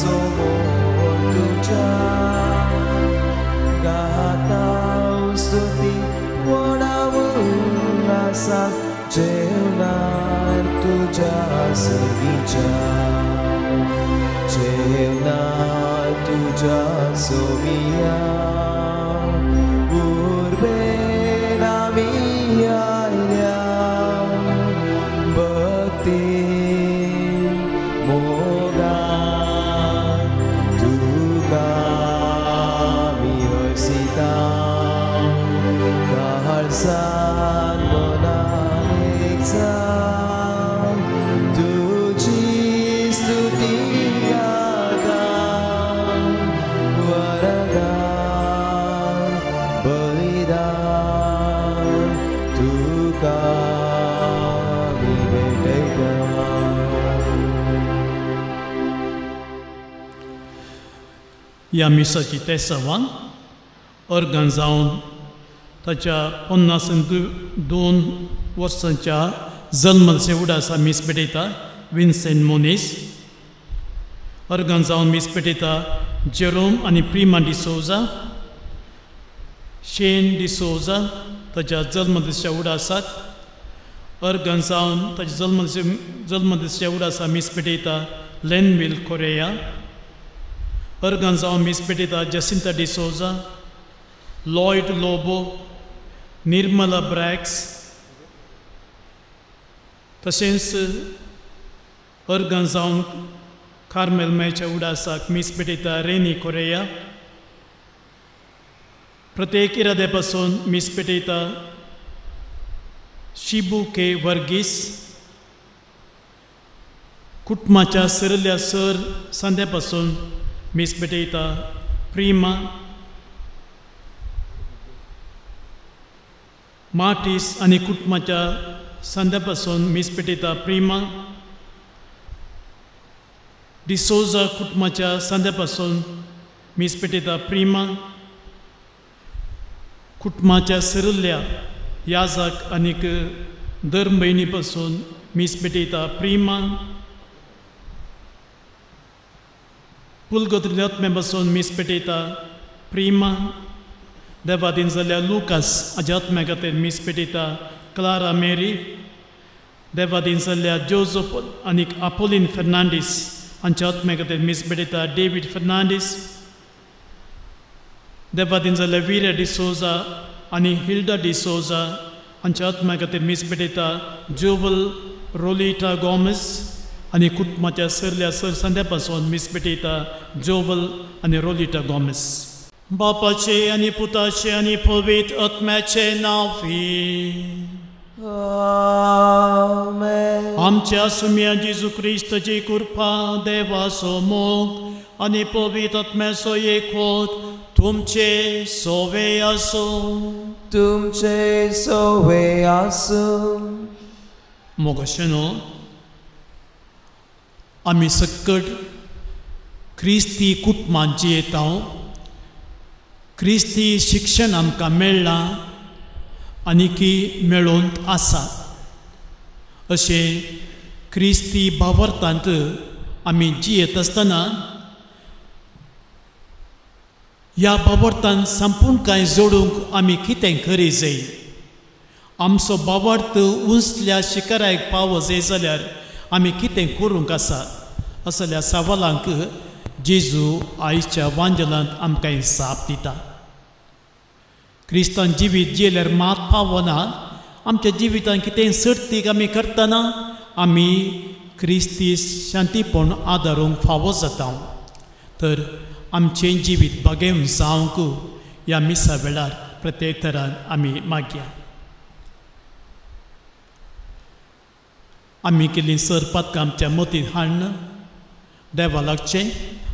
समोर तुज्या गाता स्तुती व्हडा उल्हासान जेवणार तुज्या सगीच्या जेवणार तुज्या सोबिया उर्बेन आमी आयल्या भक्ती मोगान तुका आमी हरसिता काळजान मनान एक जावन तुजी स्तुती गाता वरदान बलिदान तुका आमी भेटयता. ह्या मिसाची तेसावान अर्गान जावन ताच्या 52 वर्सांच्या जल्माचे उडासा मीस पेटयता विन्सेंट मोनीस. अर्गान जावन मीस पेटयता जेरोम आनी प्रिमा डिसोजा, शेन डिसोजा ताच्या जल्मदिसाच्या उडासाक. अर्गान जावन ताच्या जल्मदिसाच्या उडासा मीस पेटयता लेनविल कोरेया. अर्गान जावन मीस पेटयता जसिंता डिसोजा, लॉयड लोबो, निर्मला ब्रॅक्स. तशेंच अर्गान जावन कार्मेल मॅच्या उडासाक मीस पेटयता रेनी कोरेया. प्रत्येक इराद्या पासून मीस पेटयता शिबू के वर्गीस. कुटुंबाच्या सरल्या सर सांद्या पासून मीस पेटयता प्रिमा मार्टीस आनी कुटुंबाच्या सांद्या पासून मीस पेटयता प्रिमा डिसोजा. कुटुंबाच्या सांद्या पासून मीस पेटयता प्रिमा. कुटुंबाच्या सरल्या याजाक आनीक धर्म भयणी पासून मीस पेटयता प्रिमा. पुलगोत्रिल्या आत्म्या पासून मीस पेटयता प्रिमा. देवादीन जाल्ल्या लुकास हाज्या आत्म्या खातीर मीस पेटयता क्लारा मेरी. देवादीन जाल्ल्या जोजफ आनीक आपोलीन फेर्नांडीस हांच्या आत्म्या खातीर मीस पेटयता डेवीड फेर्नांडीस. देवादीन जाल्ल्या विरा डिसोजा आनी हिल्डा डिसोजा हांच्या आत्म्या खातीर मीस पेटयता जोवल रोलिटा गोमेस आनी कुटुंबाच्या सरल्या सर सांद्या पासून मीस पेटयता जोवल आनी रोलिटा गोमेस. बापाचे आनी पुताचे आनी पवित्र आत्म्याचे नांवी आमेन. आमच्या सुम्या जेजू क्रिस्ताची कृपा, देवाचो मोग आनी पवित्र आत्म्याचो एकवट तुमचे सोवे आसूं. तुमचे सोवे आसूं. मोगाशें न्हू आमी सक्कट क्रिस्ती कुटुंबांत जियेता. क्रिस्ती शिक्षण आमकां मेळ्ळां आनी की मेळोवन आसा. अशें क्रिस्ती भावार्थांत आमी जियेत आसतना ह्या भावार्थान संपूर्ण कांय जोडूंक आमी कितें करी जाय. आमचो भावार्थ उंचल्या शिखराक पावो जाय जाल्यार आमी कितें करूंक आसा असल्या सवालांक जेजू आयच्या वांजलांत आमकां जाप दिता. क्रिस्तान जिवीत जियेल्यार मात पावना. आमच्या जिवितांत कितें सर्तीक आमी करतना आमी क्रिस्ती शांतीपण आदारूंक फावो जाता. तर आमचें जिवीत बागेवन जावंक ह्या मिसा वेळार प्रत्येक तरान आमी मागया. आमी केल्लीं सरपातकां आमच्या मतींत हाडून देवा लागचें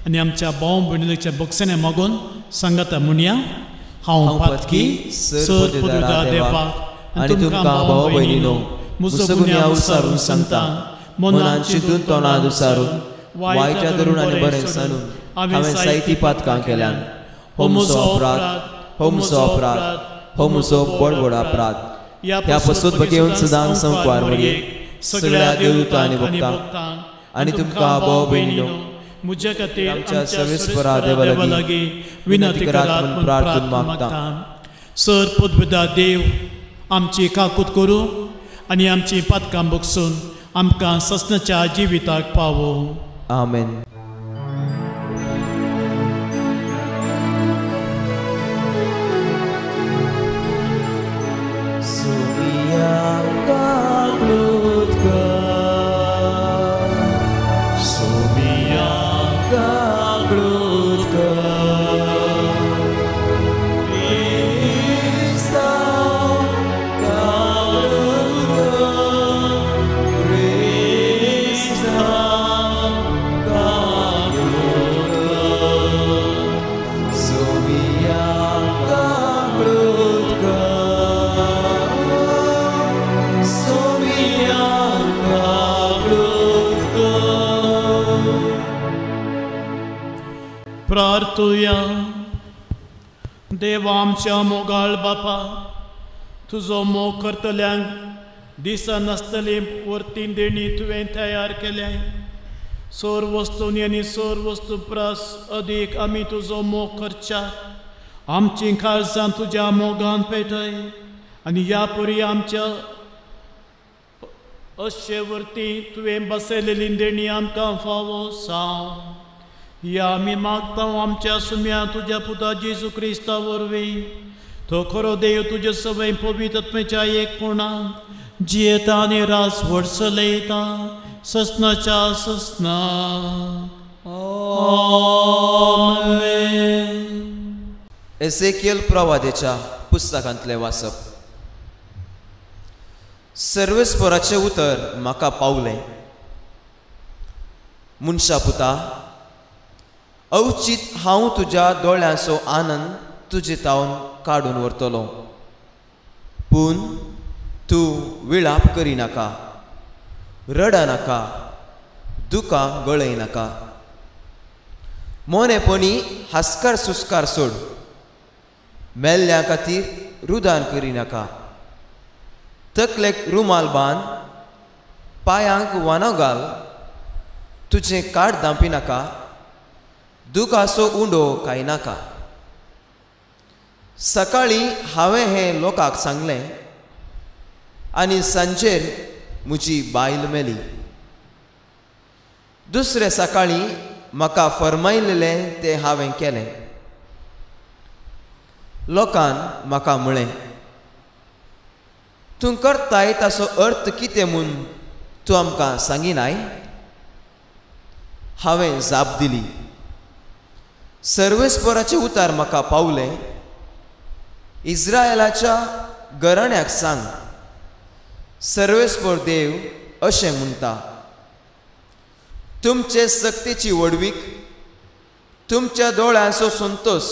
आनी आमच्या भाव भयणीच्या बक्षाने मागून सांगाता म्हणया. हांव पातकी सर पुदुदा देवाक आनी तुमकां भाव भयणीनो म्हजो गुन्यांव उसारून सांगता. मनान चिंतून तोंडान उसारून वायटा धरून आनी बरें सांगून हांवें जायतीं पातकां केल्यान. हो म्हजो अपराध, हो म्हजो अपराध, हो म्हजो व्हड व्हड अपराध. ह्या पसून बगेवन सदांक संकवार मरयेक सगळ्या देवदूतां आनी भक्तांक आनी तुमकां भाव भयणीनो म्हज्या खातीर आमच्या सर्वेस्परा देवा लागीं विनंती करात म्हूण प्रार्थना मागता. सर पदवेदा देव आमची काकूत करूं आनी आमची पातकां बगसून आमकां ससनाच्या जिविताक पावो. आमेन. प्रार्थुया. देवा आमच्या मोगाळ बापा, तुजो मोग करतल्यांक दिसा नासतली वरती देणी तुवें तयार केल्या. सोर वस्तूंनी आनी सोर वस्तू प्रास अदीक आमी तुजो मोग करच्या. आमची काळजां तुज्या मोगान पेटय आनी ह्या पुरी आमच्या अशे वरती तुवें बसयलेली देणी आमकां फावो साव. ह्या आमी मागता आमच्या सुम्या तुज्या पुता जेजू क्रिस्ता वरवीं. तो खरो देव तुजे सवय पवित्र आत्म्याच्या एक कोणाक जियेता आनी रास वडसलयता ससनाच्या ससना. आमेन. एसेकियल प्रवादेच्या पुस्तकांतलें वाचप. सर्वेस्पराचें उतर म्हाका पावलें. मनशा पुता, अवचीत हांव तुज्या दोळ्यांचो आनंद तुजे तावन काडून व्हरतलो, पूण तूं विळाप करिनाका, रडनाका, दुकां गळयनाका. मोनेपणी हास्कार सुस्कार सोड, मेल्ल्या खातीर रुदान करिनाका. तकलेक रुमाल बांद, पांयांक वानो घाल, तुजें काड दांपिनाका, दुखाचो उंडो कांय नाका. सकाळीं हांवें हें लोकांक सांगलें आनी सांजेर म्हजी बायल मेली. दुसरे सकाळीं म्हाका फर्मायलेलें तें हांवें केलें. लोकान म्हाका म्हळें, तूं करताय ताचो अर्थ कितें म्हूण तूं आमकां सांगिनाय? हांवें जाप दिली, सर्वेस्पराचें उतार म्हाका पावलें. इस्रायलाच्या घराण्याक सांग, सर्वेस्पर देव अशें म्हणटा, तुमचे सक्तीची व्हडवीक, तुमच्या दोळ्यांचो संतोश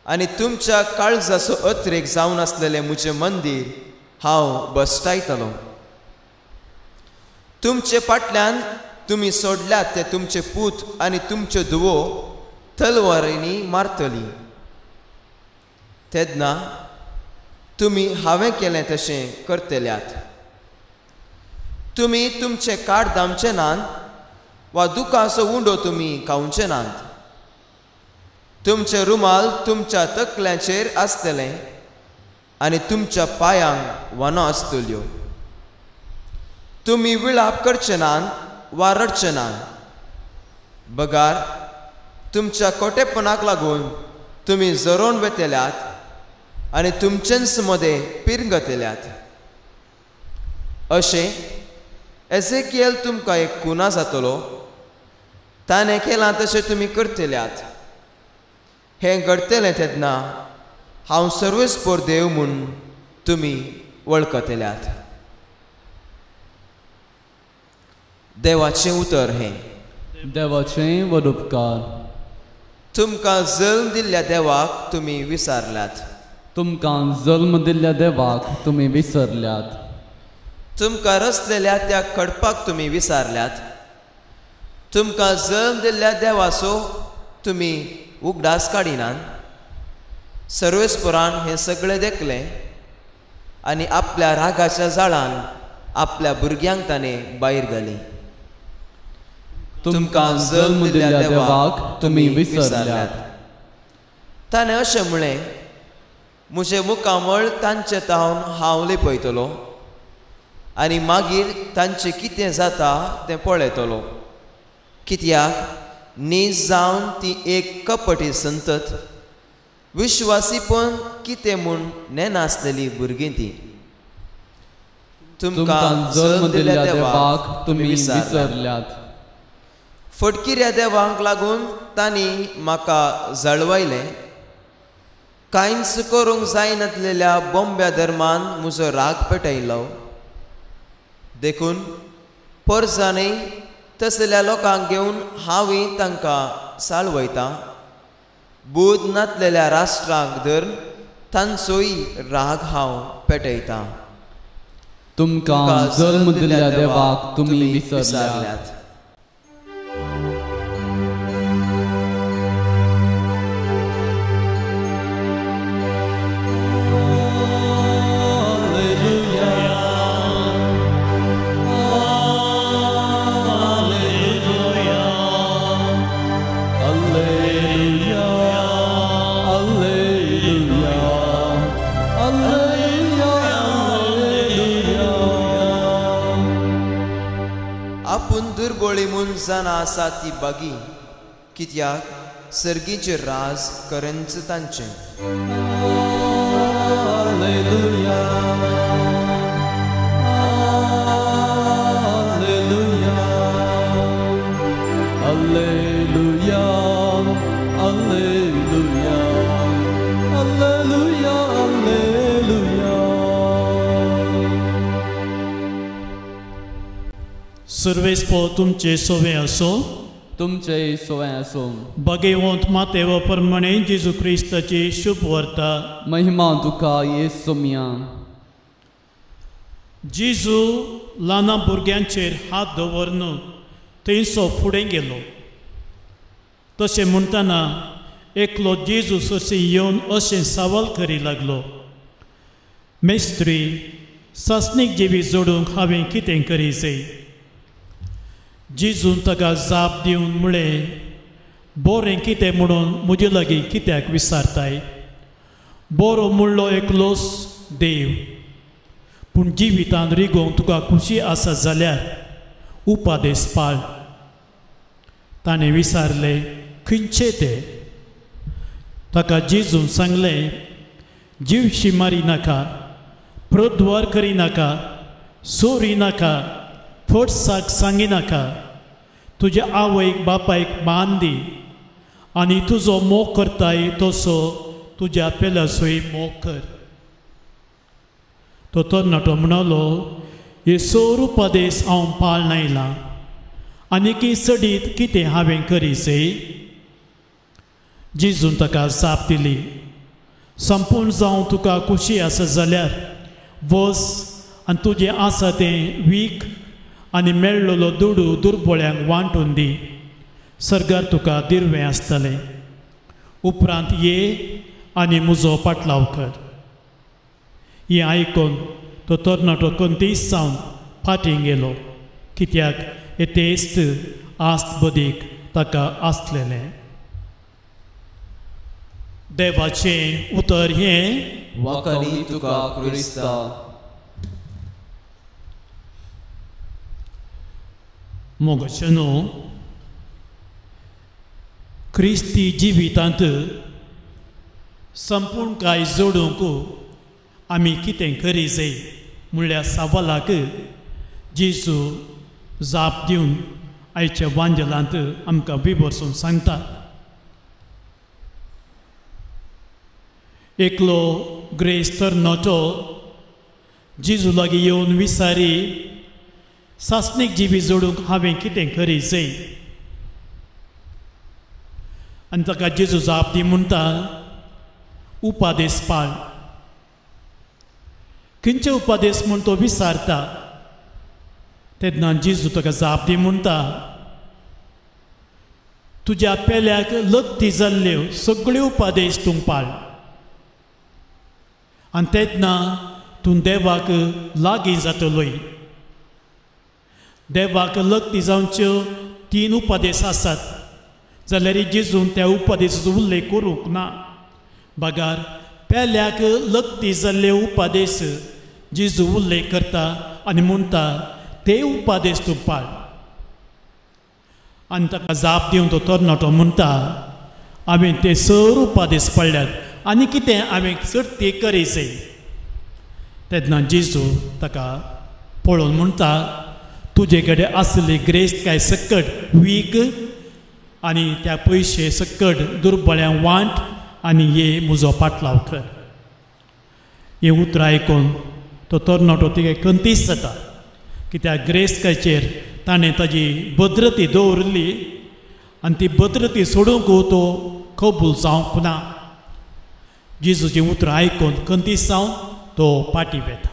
आनी तुमच्या काळजाचो अत्रेक जावन आसलेलें म्हजें मंदीर हांव बसटायतलो. तुमचे फाटल्यान तुमी सोडल्यात ते तुमचे पूत आनी तुमच्यो धुवो तलवारींनी मारतली. तेन्ना तुमी हांवें केलें तशें करतल्यात. तुमी तुमचे काड दामचे नात वा दुखाचो उंडो तुमी खावचे नात. तुमचे रुमाल तुमच्या तकल्यांचेर आसतले आनी तुमच्या पांयांक वनो आसतल्यो. तुमी विळाप करचे नात वा रडचे नात, बगार तुमच्या कोटेपणाक लागून तुमी जरोवन वेतल्यात आनी तुमचेच मदें पिरंगतल्यात. अशें एझेकियल तुमकां एक खुना जातलो. ताणें केलां तशें तुमी करतल्यात. हें घडटलें तेन्ना हांव सर्वेस्पर देव म्हूण तुमी वळखतल्यात. देवाचें उतर हें. देवाचें व्हड उपकार. तुमकां जल्म दिल्ल्या देवाक तुमी विसरल्यात. तुमकां जल्म दिल्ल्या देवाक तुमी विसरल्यात. तुमकां रचलेल्या त्या खडपाक तुमी विसरल्यात. तुमकां जल्म दिल्ल्या देवाचो तुमी उगडास काडिनात. सर्वेस्परान हें सगळें देखलें आनी आपल्या रागाच्या जाळान आपल्या भुरग्यांक ताणें भायर घालीं. तुमकां जल्म दिल्ल्या देवाक तुमी विसरल्यात. ताणें अशें म्हळें, म्हजें मुखामळ तांचे तावन हांव लिपयतलो आनी मागीर तांचें कितें जाता तें पळयतलो. कित्याक नीज जावन ती एक कपटी संतत, विश्वासीपण कितें म्हूण नेनासलेली भुरगीं ती. तुमकां जल्म दिल्ल्या देवाक तुमी विसरल्यात. फटकिऱ्या देवांक लागून तांणी म्हाका जळवायलें. कांयच करूंक जायनातलेल्या बोंब्या धर्मान म्हजो राग पेटयलो. देखून परजांनी तसल्या लोकांक घेवन हांवूय तांकां साळवयतां. बूद नातलेल्या राष्ट्रांक धरून तांचोय राग हांव पेटयतां. तुमकां जल्म दिल्ल्या देवाक तुमी विसरल्यात. जाणा आसा ती बागी, कित्याक सर्गीचे राज करंच तांचें. Hallelujah, hallelujah, hallelujah, hallelujah, hallelujah, hallelujah. सर्वेस्पो तुमचे सोवे असो, तुमचे सोवे असो. भगवंत मातेव प्रमाणे जेजू क्रिस्ताची शुभ वार्ता. महिमा तुका येसू मिया. जेजू ल्हान भुरग्यांचेर हात दवरून थंयसो फुडें गेलो. तशें म्हणटना एकलो जेजू सरशी येवन अशें सवाल करी लागलो, मेस्त्री, सासणीक जिवी जोडूंक हांवें कितें करी जाय? जेजून ताका जाप दिवन म्हळें, बरें कितें म्हणून म्हजे लागीं कित्याक विचारताय? बरो म्हणलो एकलोच देव. पूण जिवितांत रिगोवंक तुका खुशी आसा जाल्यार उपादेस पाळ. ताणें विचारलें, खंयचे ते? ताका जेजून सांगलें, जिवशी मारी नाका, प्रद्वार करी नाका, चोरी नाका, फटसाक सांगिनाका, तुज्या आवयक बापायक मान दी आनी तुजो मोग करताय तसो तुज्या पेल्यासूय मोग कर. तो तरणाटो म्हणालो, हे सोर उपदेश हांव पाळना आयलां, आनीक चडीत कितें हांवें करी जाय? जेजून ताका जाप दिली, संपूर्ण जावं तुका खुशी आसा जाल्यार वच आनी तुजें आसा तें वीक आनी मेळ्ळलो दुडू दुर्बोळ्यांक वांटून दी, सर्गार तुका दिरवें आसतलें. उपरांत ये आनी म्हजो पाटलाव कर. हें आयकून तो तरणाटो कंतीस जावन फाटीं गेलो, कित्याक येतेस्त आस्त बदीक ताका आसलेलें. देवाचें उतर हें. वाखाणी तुका क्रिस्ता. मोगाचेनो, क्रिस्ती जिवितांत संपूर्ण काय जोडूंक आमी कितें करी जाय म्हणल्या सवालाक जेजू जाप दिवन आयच्या वांजेलांत आमकां विवर्सून सांगता. एकलो ग्रेस्त तरणाटो जेजू लागीं येवन विचारी, सासणीक जिवी जोडूंक हांवें कितें करी जाय? आनी ताका जेजू जाप दी म्हणटा, उपादेस पाळ. खंयचे उपादेस म्हूण तो विचारता तेन्ना जेजू ताका जाप दी म्हणटा, तुज्या पेल्याक लत्ती जाल्ल्यो सगळ्यो उपादेश तूं पाळ आनी तेन्ना तूं देवाक लागीं जातलोय. देवाक लत्ती जावच्यो 3 उपदेश आसात जाल्यार जेजून त्या उपदेशाचो उल्लेख करूंक ना. बगार पेल्याक लग्ती जाल्ले उपदेश जेजू उल्लेख करता आनी म्हणटा ते उपदेश तूं पाळ. आनी ताका जाप दिवन तो तरणाटो म्हणटा हांवें ते सर उपदेश पडल्यात आनी कितें हांवें चड ते करीसे. तेन्ना जेजू ताका पळोवन म्हणटा तुजे कडेन आसली ग्रेस्त काय सकट वीक आनी त्या पयशे सकट दुर्बळ्यांक वांट आनी ये म्हजो पाटलाव कर. हें उतरां आयकून तो तरणाटो तिका खंतीस जाता कित्याक ग्रेस्तकायचेर ताणें ताजी भद्रती दवरिल्ली आनी ती भद्रती सोडूंक तो कबूल जावंक ना. जेजूचीं उतरां आयकून खंतीस जावन तो पाटी वेता.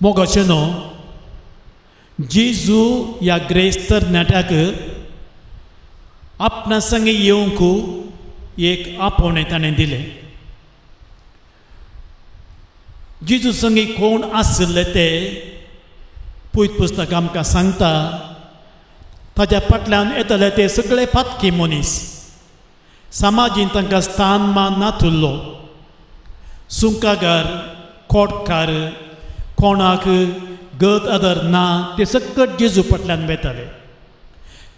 मोगाचें न्हू जेजू ह्या ग्रेस्त तरणाट्याक आपणा संगे येवंक एक आपोवणें ताणें दिलें. जेजू संगी कोण आशिल्ले ते पयत पुस्तक आमकां सांगता. ताच्या फाटल्यान येतले ते सगळे पातकी मनीस, समाजीन तांकां स्थान मान नातुल्लो, सुंकागार कोटकार कोणाक गत आदर ना ते सकट जेजू फाटल्यान वेताले.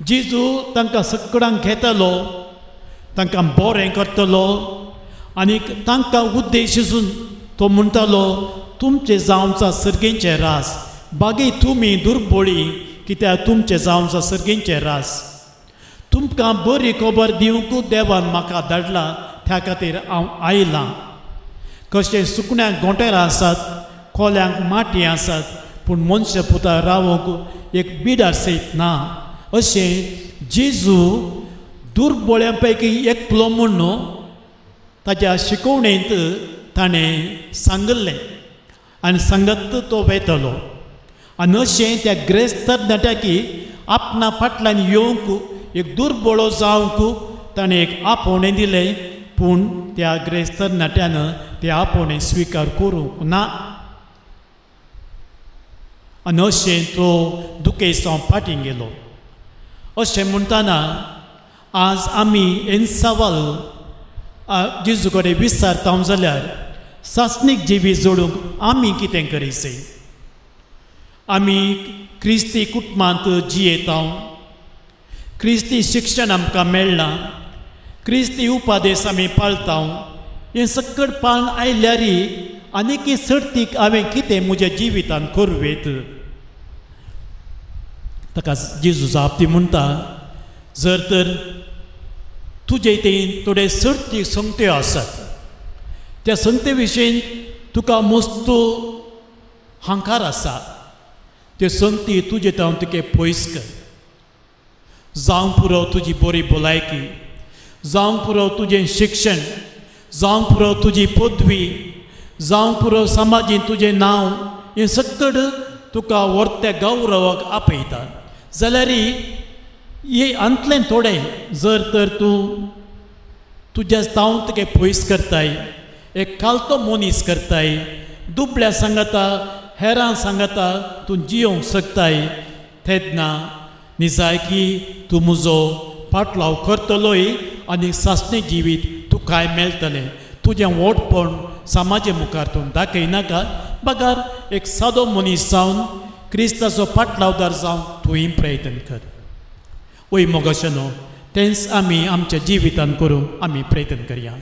जेजू तांकां सकडांक घेतालो, तांकां बरें करतलो आनी तांकां उद्देशून तो म्हणटालो तुमचे जावचा सर्गेंचे रास बागी तुमी दुर्बोळी कित्याक तुमचे जावचा सर्गेंचे रास. तुमकां बरी खबर दिवंक देवान म्हाका धाडला त्या खातीर हांव आयलां. कशें सुकण्यांक गोंटेरां आसात, कोल्यांक माटी आसात, पूण मनशां पुता रावंक एक बिडार सयत ना. अशें जेजू दुर्बोळ्यां पैकी एकलो म्हूण ताज्या शिकोवणेंत ताणें सांगिल्लें आनी सांगत तो वेतलो. आनी अशें त्या ग्रेस्त तरणाट्याकी आपणा फाटल्यान येवंक एक दुर्बोळो जावंक ताणें एक आपोवणें दिलें, पूण त्या ग्रेस्त तरणाट्यान तें आपोवणें स्विकार करूंक ना. आनी अशें तो दुखेस्त फाटीं गेलो. अशें म्हणटना आज आमी हें सवाल जेजू कडेन विचारता जाल्यार सासणीक जिवीत जोडूंक आमी कितें करीसे? आमी क्रिस्ती कुटुंबांत जियेता, क्रिस्ती शिक्षण आमकां मेळ्ळां, क्रिस्ती उपदेश आमी पाळता. हें सकट पाळन आयल्यार आनीक सर्तीक हांवें कितें म्हज्या जिवितांत करूं? ताका जेजू जाप दी म्हणटा जर तर तुजे ते थोडे सर्तीक संगत्यो आसात त्या संगते विशीं तुका मस्त हांकार आसा, त्यो संगती तुजे तावन तुके पयस कर. जावंक पुरो तुजी बरी भलायकी, जावंक पुरो तुजें शिक्षण, जावंक पुरो तुजी पदवी, जावंक पुरो समाजीन तुजें नांव, हें सकट तुका व्हरत्या गौरवाक आपयता. जाल्यार हे अंतलें थोडें जर तर तूं तुज्या तावन तुगे पयस करताय, एक कालतो मनीस करताय, दुबळ्या सांगता हेरां सांगता तूं जियोंक शकताय, तेन्ना निजायकी तूं म्हजो पाटलाव करतलोय आनी सासणें जिवीत तुकाय मेळटलें. तुजें व्हडपण समाजे मुखार तूं दाखयनाका, बगर एक सादो मनीस जावन क्रिस्ताचो पाटलावदार जावन तूंय प्रयत्न कर. वय मोगाशें न्हू तेंच आमी आमच्या जिवितान करूंक आमी प्रयत्न करया.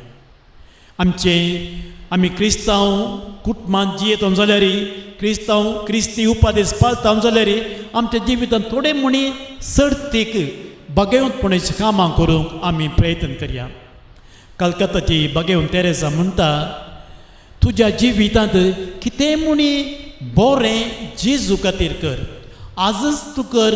आमचे आमी क्रिस्तांव कुटुंबांत जियेता जाल्यार, क्रिस्तांव क्रिस्ती उपादेश पाळता जाल्यार आमच्या जिवितांत थोडे म्हणी सर्तीक बागेवतपणाचीं कामां करूंक आमी प्रयत्न करया. कलकत्ताची बागेवन तेरेसा म्हणटा तुज्या जिवितांत कितें म्हणी बरें जेजू खातीर कर, आजच तूं कर,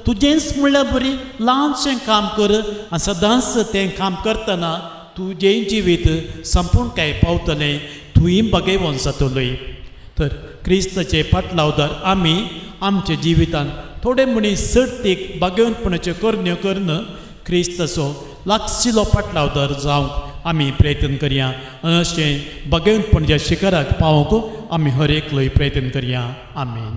तुजेंच म्हणल्यार बरी ल्हानशें काम कर आनी सदांच तें काम करतना तुजें जिवीत संपूर्ण काय पावतलें, तुंय बागेवन जातलोय. तर क्रिस्ताचे पाटलावदार आमी आमच्या जिवितांत थोडे म्हणी सर्तीक बागेवनपणाच्यो करण्यो करून क्रिस्ताचो लागशिल्लो पाटलावदार जावंक आमी प्रयत्न करया. अशें बागेवनपणाच्या शिखराक पावोवंक आमी हर एकलोय प्रयत्न करया. आमेन.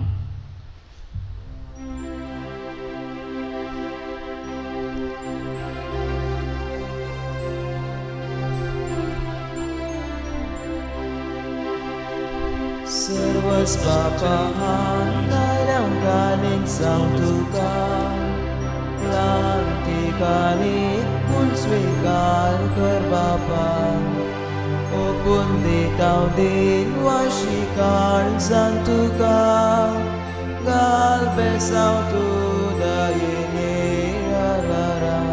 Diyos Papa, nalang galing sa tuka, Lantikani kun swigar kar Bapa, Opun ditaw din washikar santuka, Galbesaw tu dayene arara,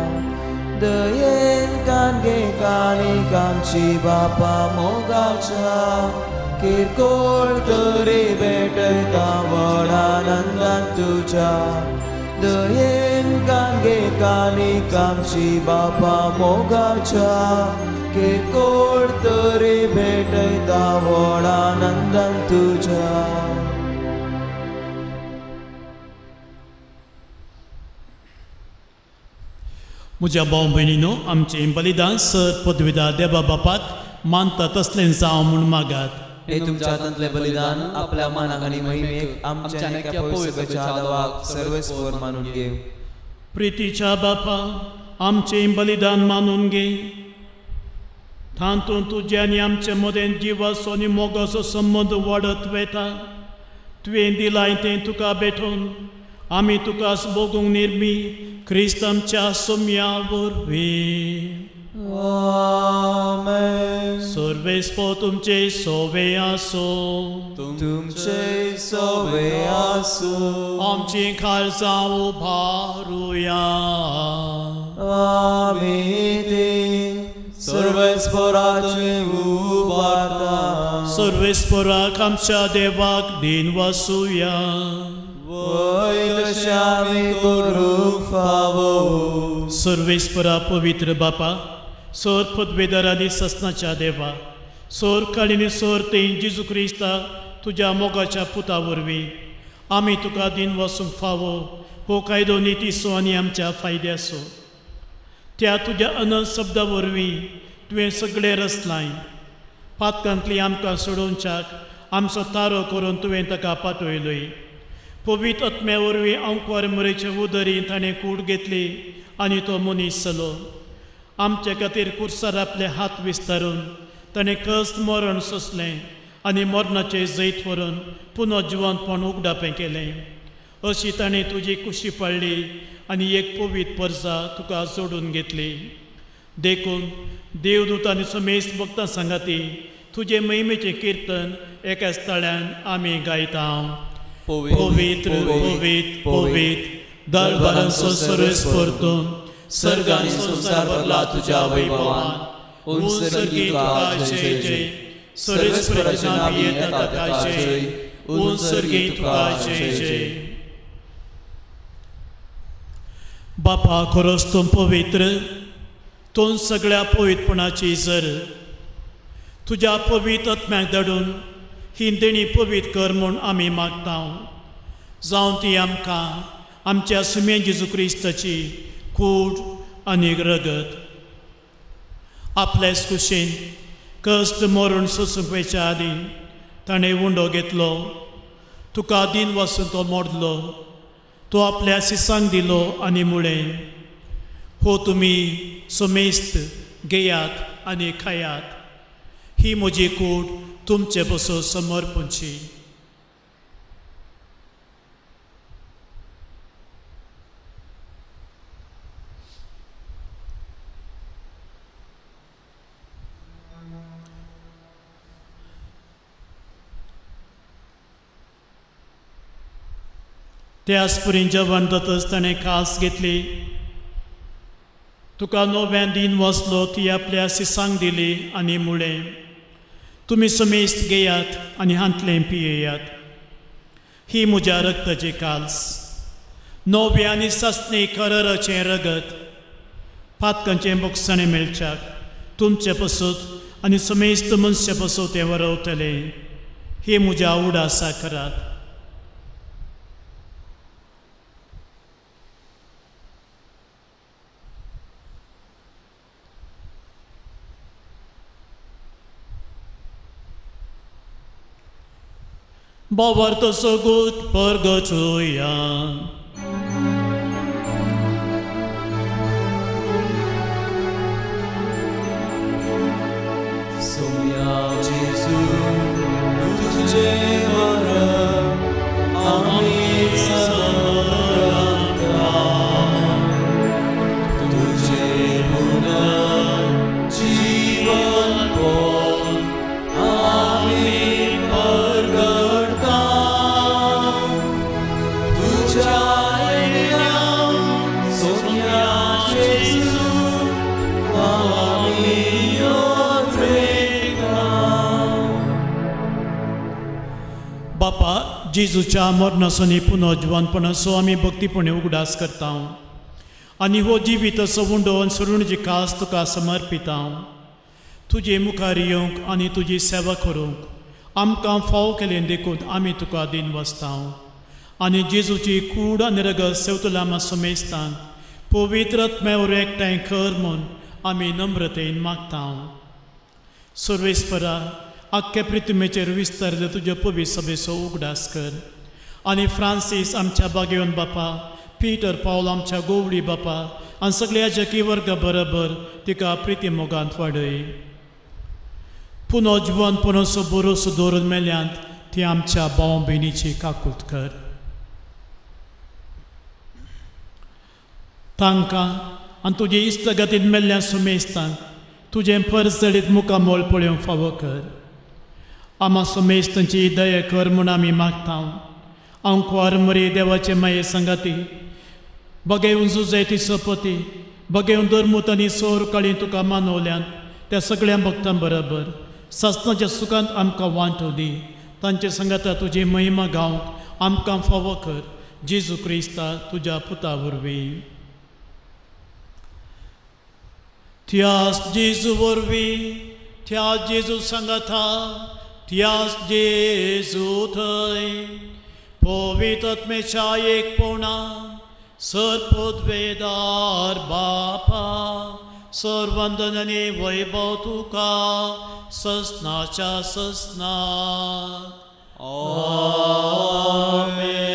Dayen kange kani kamchi Bapa mogacha, किरकोळ तरी भेटता वडानंदान तुझ्या, दयेन कांगे कानी कामची बापा मोगाच्या, किरकोळ तरी भेटता वडानंदान तुझ्या. म्हज्या भाव भयणीनो, आमचें बलिदान सर पदवीदा देवा बापाक मानता तसलें जावं म्हूण मागात. हे तुमच्या हातांतले बलिदान आपल्या मानाक आनी महिमेक आमच्या आनी पवित्र आदावाक सर्वेस्पर मानून घे. प्रितीच्या बापा, आमचें बलिदान मानून घे. तातूंत तुज्या आनी आमचे मदें जिवाचो आनी मोगाचो संबंद वाडत वता. तुवें दिलाय तें तुका भेटोवन आमी तुका भोगूंक निर्मी क्रिस्त आमच्या सोम्या वरवीं. आमेन. सर्वेस्पर तुमचे सोवे आसो. तुमचे सोवे आसो. आमची खालसा उभारुया. आमी ती सर्वेस्पराचे उबारता. सर्वेस्पराक आमच्या देवाक दिन वासुया. वय तशें आमी करूंक फावो. सर्वेस्परा पवित्र बापा, सोर पदवेदार आनी ससनाच्या देवा, सोर काळीनी सोर ते जेजू क्रिस्ता तुज्या मोगाच्या पुता वरवीं आमी तुका दिन वसूंक फावो हो कायदो नितीचो आनी आमच्या फायद्याचो. त्या तुज्या अनंत शब्दा वरवीं तुवें सगळें रचलाय. पातकांतली आमकां सोडोवच्याक आमचो तारो करून तुवें ताका पाठयलोय. पवित्र आत्म्या वरवीं आंकवार मोरेचे उदरी ताणें कूड घेतली आनी तो मनीस जालो. आमचे खातीर कुर्सार आपले हात विस्तारून ताणें कश्ट मरण सोंसलें आनी मरणाचें जैत व्हरून पुनः जिवंतपण उगडापें केलें. अशी ताणें तुजी कुशी पाळ्ळी आनी एक पवित्र परजा तुका जोडून घेतली. देखून देवदूत आनी समेस्त भक्तां सांगाती तुजे महिमेचें किर्तन एका स्थळ्यान आमी गायता. पवित्र पवित्र पवित्र दरबारांचो सर्वेस्पर तूं, सर्ग आनी संवसार भरला तुज्या वैभवान. उंच सर्गी तुका जय जय, सर्वेस्पराच्या नांवान येता ताका जय, उंच सर्गी तुका जय जय. बापा, खरोच तूं पवित्र, तूं सगळ्या पवित्रपणाची जर. तुज्या पवित्र आत्म्याक धाडून ही देणी पवित्र कर म्हूण आमी मागता. जावं ती आमकां आमच्या सुमे जेजू क्रिस्ताची कूड आनी रगत. आपल्याच कुशीन कश्ट मरण सोसूंक वयच्या आदीं ताणें उंडो घेतलो, तुका दिन वासून तो मोडलो, तो आपल्या सिसांक दिलो आनी म्हळें, हो तुमी समेस्त घेयात आनी खायात, ही म्हजी कूड तुमचे पसून समर्पणची. त्याच पुरी जेवण जातच ताणें खास घेतली, तुका नव्यान दिन वसलो ती आपल्या सिसांक दिली आनी म्हळें, तुमी समेस्त घेयात आनी हांतलें पियेयात, ही म्हज्या रक्ताची काल्स, नव्या आनी सासणी करराचें रगत, पातकांचें बोगसणें मेळच्याक तुमचे पसत आनी समेस्त मनशा पसत तें वरवतलें. ही म्हज्या उडासा करात. बाबार सगूत परगटुया. सोम्या जेजू तुझे मरण जेजू आमी योत्रेका. बापा, जेजूच्या मरणासो आनी पुनर्जिवनपणाचो आमी भक्तीपणे उगडास करता आनी हो जिवीत असो उंडो आनी सरुणची खास तुका समर्पिता. तुजे मुखार येवंक आनी तुजी सेवा करूंक आमकां फाव केलें देखून आमी तुका दिन वसता आनी जेजूची कूड आनी रगत सेवतुलामा समेस्तांक पवित्र आत्म्यावर एकठांय कर म्हूण आमी नम्रतेन मागता. सर्वेस्परा, आख्खे पृथ्वीचेर विस्तारले तुज्या पवित्र सभेचो उगडास कर आनी फ्रांसीस आमच्या बागेवन बापा, पीटर पावल आमच्या गोवडी बापा आनी सगळ्या जकी वर्गा बरोबर तिका प्रिती मोगांत वाडय. पुनर्जिवन पुनसो बरोसो दवरून मेल्यांत ती आमच्या भाव भयणीची काकूत कर. तांकां आनी तुजे इश्टगतीन मेल्ल्या सुमेस्तांक तुजें परजळीत मुखामोल पळोवंक फावो कर. आमा सुमेस्तांची दया कर म्हूण आमी मागता. आंकवार मरी देवाचे माये संगाती बगेवन जुजय ती सोपती बगेवन धर्मूत आनी सोर काळी तुका मानवल्यान त्या सगळ्या भक्तां बरोबर सासणाच्या सुखांत आमकां वांटो दी. तांचे संगाता तुजी महिमा गावंक आमकां फावो कर. जेजू क्रिस्ता तुज्या पुता वरवीं. त्यास जेजू वरवीं, त्या जेजू संगाता, त्यास जेजू थंय पवित्र आत्म्याच्या एकपणा सर पदवेदार बापा, सर्वंदन आनी वैभव तुका ससनाच्या ससनाक. आमेन.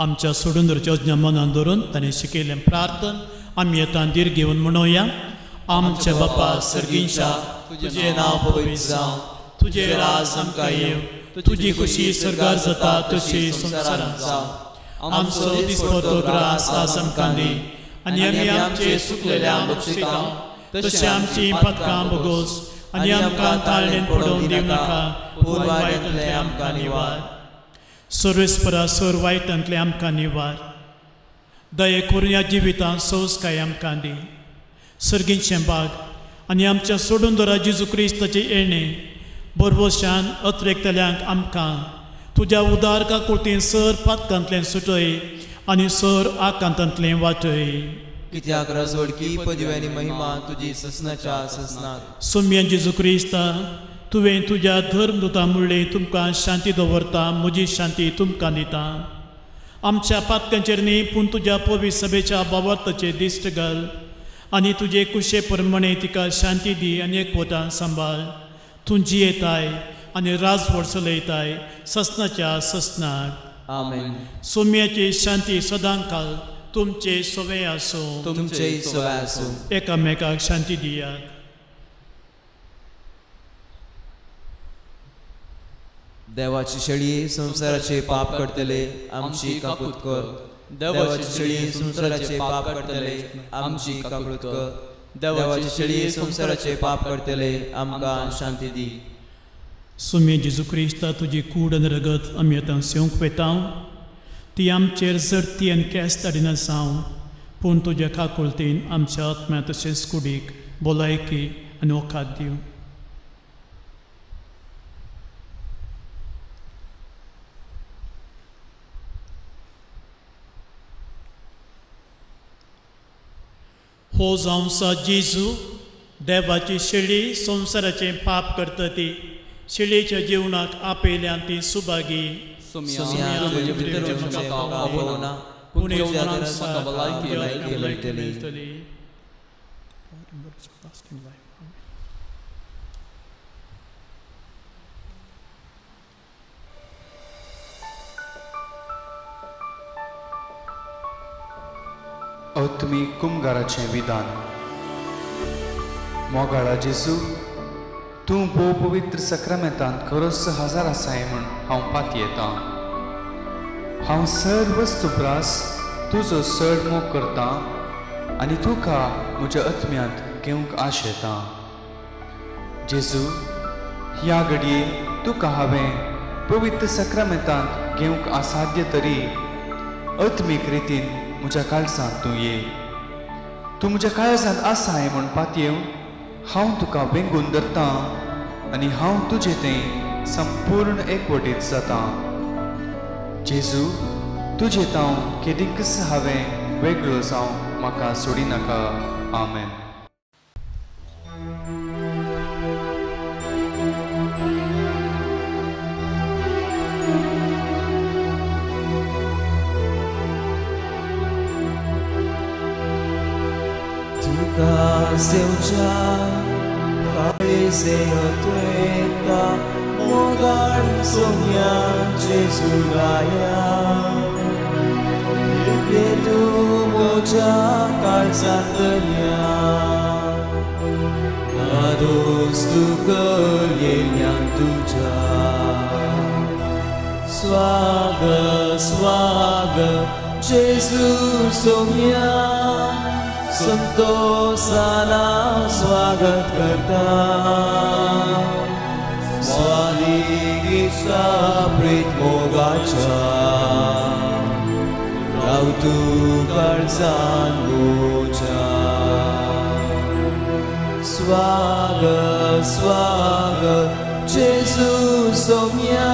आमच्या सोडून दवरच्या मनान धरून ताणें शिकयलें प्रार्थन आमी येता धीर घेवन म्हणोया. आमच्या बापा सर्गींच्या, तुजें नांव पवित्र जावं, तुजें राज आमकां येवं, तुजी खुशी सर्गार जाता तशी संवसारांत जावं. आमचो दिसपडतो ग्रास आज आमकां दी आनी आमी आमचे सुकलेल्या बक्षिता तशें आमची पातकां भोगोस आनी आमकां ताळणेन पडोवन दिवं नाका, पूण वायटांतलें आमकां निवार. सर्वेस्परा, सर वायटांतलें आमकां निवार. दये करून ह्या जिवितांत सोंसकाय आमकां दी. सर्गीचें बाग आनी आमच्या सोडून दवरा जेजू क्रिस्ताचें येणें बरवशान अत्रेकतल्यांक आमकां तुज्या उदार काकुळतीन सर पातकांतलें सुटय आनी सर आकांतांतलें वाटय. कित्याक रजवडकी पदवी आनी महिमा तुजी ससनाच्या ससनाक. सोम्या जेजू क्रिस्ता, तुवें तुज्या धर्मदुता म्हणलें तुमकां शांती दवरता, म्हजी शांती तुमकां दिता. आमच्या पातकांचेर न्ही पूण तुज्या पवित्र सभेच्या बाबर्थाचेर दिश्ट घाल आनी तुजे कुशे प्रमाणे तिका शांती दी आनी एकवटान सांबाळ. तूं जियेताय आनी राजवट चलयताय ससनाच्या ससनाक. आमेन. सोम्याची शांती सदांकाल तुमचे सवे आसूं. तुमचे सवे आसूं. एकामेकाक शांती दियात. देवाची शेळी संवसाराचे पाप करतले आमची काकूत कर. देवाची शेळी संवसाराचे पाप करतले आमची काकूत कर. देवाची शेळी संवसाराचे पाप करतले आमकां शांती दी. सुमे जेजू क्रिस्ता, तुजी कूड आनी रगत आमी आतां सेवंक वेता. ती आमचेर जरती आनी केस धाडिना जावं, पूण तुज्या काकुळतीन आमच्या आत्म्या तशेंच कुडीक भलायकी आनी वखद दिवं. हो जावंसा जेजू देवाची शेळी संवसाराचें पाप करता ती शेळीच्या जेवणाक आपयल्यान ती सुभागी. अत्मी कुमगाराचें विधान. मोगाळा जेजू, तूं भोव पवित्र सक्रामेंतांत खरोच हजार आसाय म्हूण हांव पातयेतां. हांव सर्वस्तु प्रास तुजो चड मोग करतां आनी तुका म्हज्या आत्म्यांत घेवंक आशेतां. जेजू, ह्या घडये तुका हांवें पवित्र सक्रामेंतांत घेवंक असाध्य तरी आत्मीक रितीन म्हज्या काळजांत तूं ये. तूं म्हज्या काळजांत आसाय म्हूण पातयेवन हांव तुका वेंगून धरतां आनी हांव तुजे थंय संपूर्ण एकवटीत जातां. जेजू, तुजे तांव केदींकच हांवें वेगळो जावं म्हाका सोडिनाका. आमेन. तुका सेवच्या काळीसे हत्वेता मोगाळ सोम्या जेजुराया, कृपे तूं म्हज्या काळजांतल्या नादोस तुका येयल्यान तुज्या. स्वागत स्वागत जेजू सोम्या, संतोषाना स्वागत करता. स्वादिगिच्या प्रीत मोगाच्या राव तूं काळजान म्हज्या. स्वागत स्वागत जेजू सोम्या,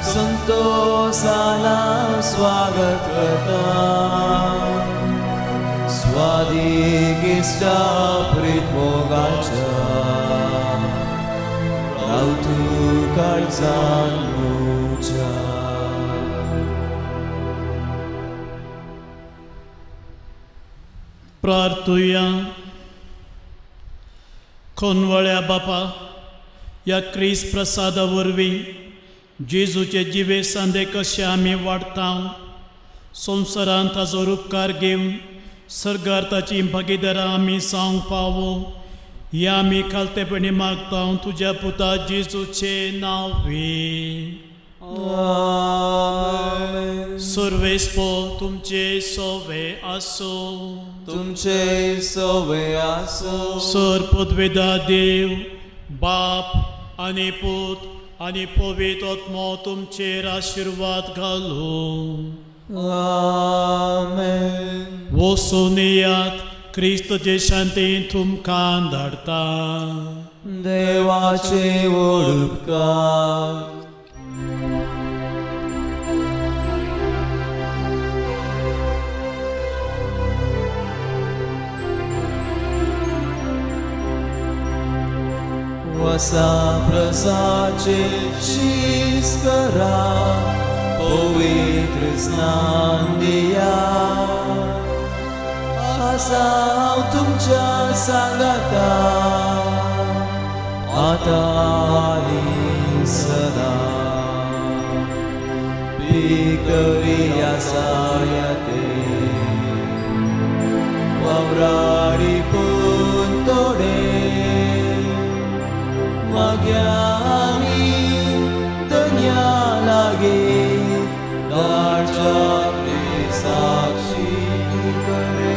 संतोषाना स्वागत करता. स्वादिगिच्या प्रीत मोगाच्या राव तूं काळजान म्हज्या. प्रार्थुया. खोनवळ्या बापा, ह्या क्रिस्त प्रसादा वरवीं जेजूचे जिवे सांदे कशे आमी वाडटा, संवसारांत ताजो उपकार घेवन सर्गार ताची भागीदारां आमी जावंक पावो, ह्या आमी खालतेपणी मागता तुज्या पुता जेजूचे नांवे. सर्वेस्पो तुमचे सोवे आसो. तुमचे सोवे आसो. सर पदवेदा देव बाप आनी पूत आनी पवित्र आत्मो तुमचेर आशिर्वाद घालूं. आमेन. वचून येयात, क्रिस्तचे शांती तुमकां धाडटा. देवाचे उपकार. वसा प्रसाचे शीस करा, पवित्र स्नान दिया. आसा हांव तुमच्या सांगाता आतां आनी सदां. विक्टोरी आसा ते वावराडी पूण थोडे माग्या आमी दर्या लागीं धाडच्या साक्षी करे.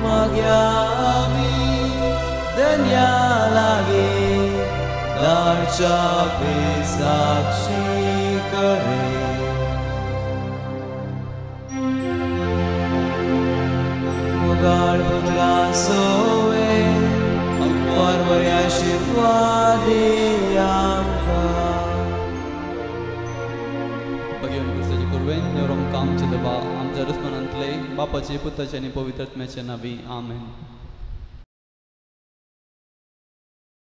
माग्या आमी दर्या लागीं धाडच्या साक्षी करे. मोगाळ पुत्रा सोवे वरवऱ्या आशीर्वाद आमकां. भगवान क्रिस्ताचे कुरवेन नेवरोमकां आमचे देवा आमच्या दुस्मनांतले बापाचे पुताचे आनी पवित्र आत्म्याचे नांवी. आमेन.